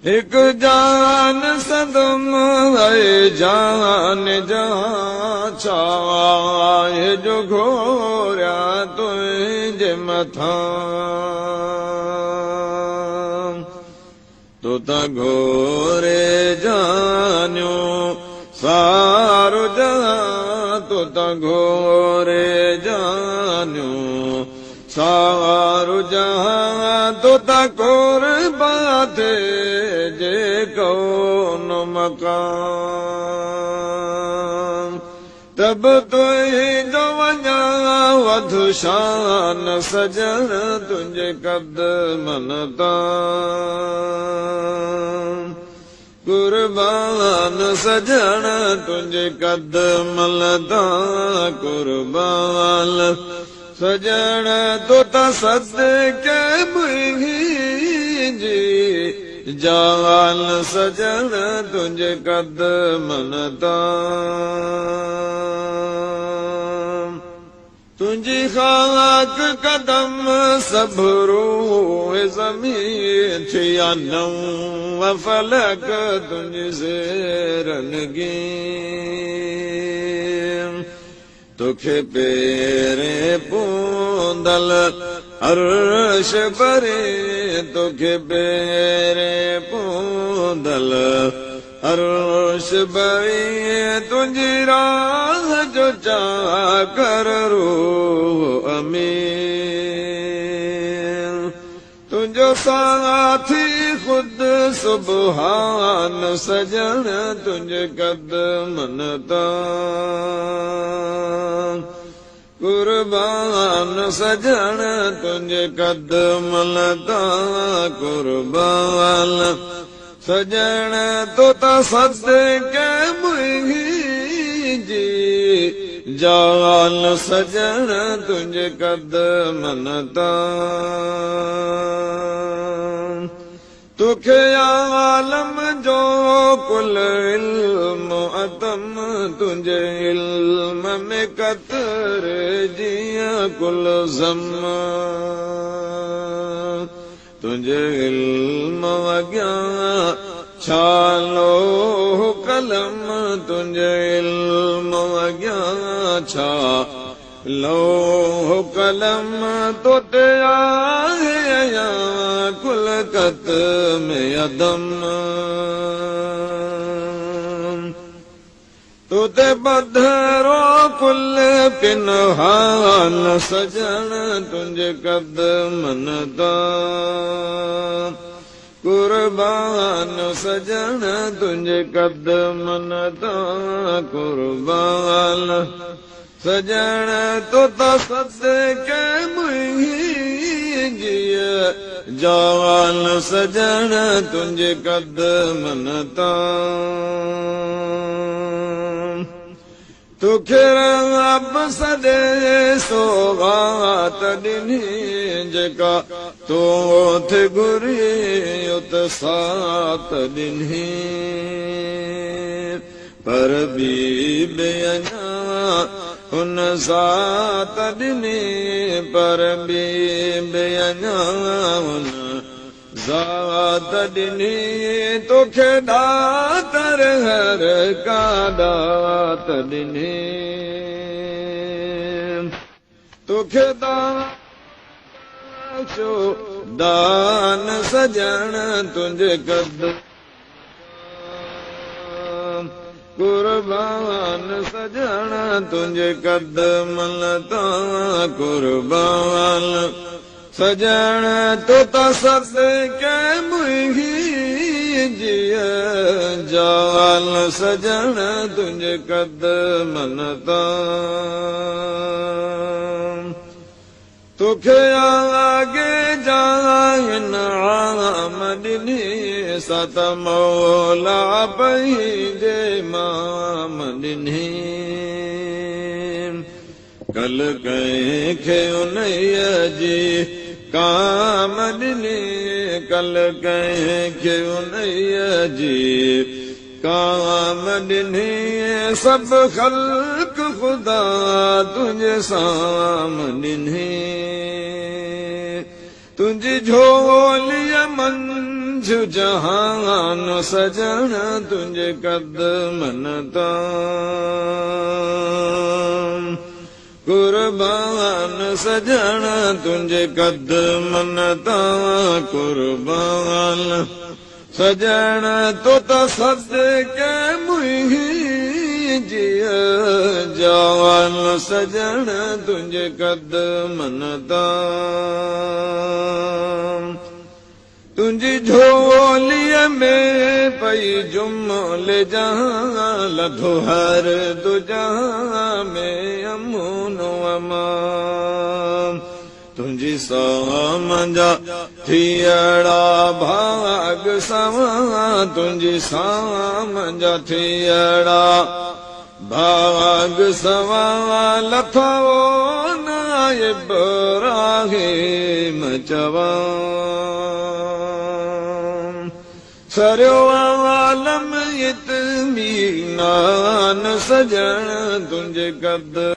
هڪ جان سندم اي جان جهان ڇا آهي جو گهوريان تنهنجي مٿان. تو ته گهوري جانيون سارو جهان تو ته گهوري جانيون سارو جهان تو ته قربان ٿئي جي ڪون مڪان ته به تنهنجو وڃان وڌ شان سڄڻ تنهنجي قدمن تان قربان سڄڻ تنهنجي قدمن تان قربان سڄڻ تو تان صدقي منهنجي جان سڄڻ تنهنجي قدمن تان. تنهنجي خاڪ قدم سڀ روء زمين ٿيا نون فلڪ تنهنجي زير نگين. توکي پيرين پوندل عرش پرين توکي پيرين پوندل عرش پرين تنهنجي راهه جو چاڪر روح امين. تنهنجو ساٿي خود سبحان سڄڻ تنهنجي قدمن تان قربان سڄڻ تنهنجي قدمن تان قربان سڄڻ تو تان صدقي منهنجي جان سڄڻ تنهنجي قدمن تان. توکي عالم جو ڪل علم اتم تنهنجي علم ۾ قطري جيئن ڪل ضم. تنهنجي علم اڳيان ڇا لوح قلم تنهنجي علم اڳيان ڇا لوح قلم تو تي آهي عيان ڪل قط ۾ عدم. تو تي پڌرو ڪل پنهان سڄڻ تنهنجي قدمن تان قربان سڄڻ تنهنجي قدمن تان قربان سڄڻ تو تان صدقي منهنجي جان سڄڻ تنهنجي قدمن تان. توکي رب سڏي سوغات ڏني جيڪا تو ٿي گهري ات سات ڏني پر ٻي به اڃا ان ذات ڏني پر ٻي به اڃا ان ذات ڏني توکي ڏاتر هر ڪا ڏات ڏني توکي بخشيو دان سڄڻ تنهنجي قد قربان سڄڻ تنهنجي قدمن تان قربان سڄڻ تو تان صدقي منهنجي جان سڄڻ تنهنجي قدمن تان. توکي آگي جان عام ڏني سا ته مولا پنهنجي مام ڏني. ڪل ڪنهن کي انهيء جي ڪام ڏني ڪل ڪنهن کي انهيء جي ڪام ڏني. سڀ خلق خدا تنهنجي سام ڏني. تنهنجي جهوليء منجهه. ٿيو جهان سڄڻ تنهنجي قدمن تان. قربان سڄڻ تنهنجي قدمن تان قربان سڄڻ تو ته صدقي منهنجي جان سڄڻ تنهنجي قدمن تان. تنهنجي جهوليء ۾ پئي جملي جهان لڌو هر دجهان ۾ امن و امان. تنهنجي سام جا ٿيئڙا ڀاڳ سوان تنهنجي سام جا ٿيئڙا ڀاڳ سوان لٿو نه ابراهيم چوان سريو عالم اطمينان سڄڻ تنهنجي قدر.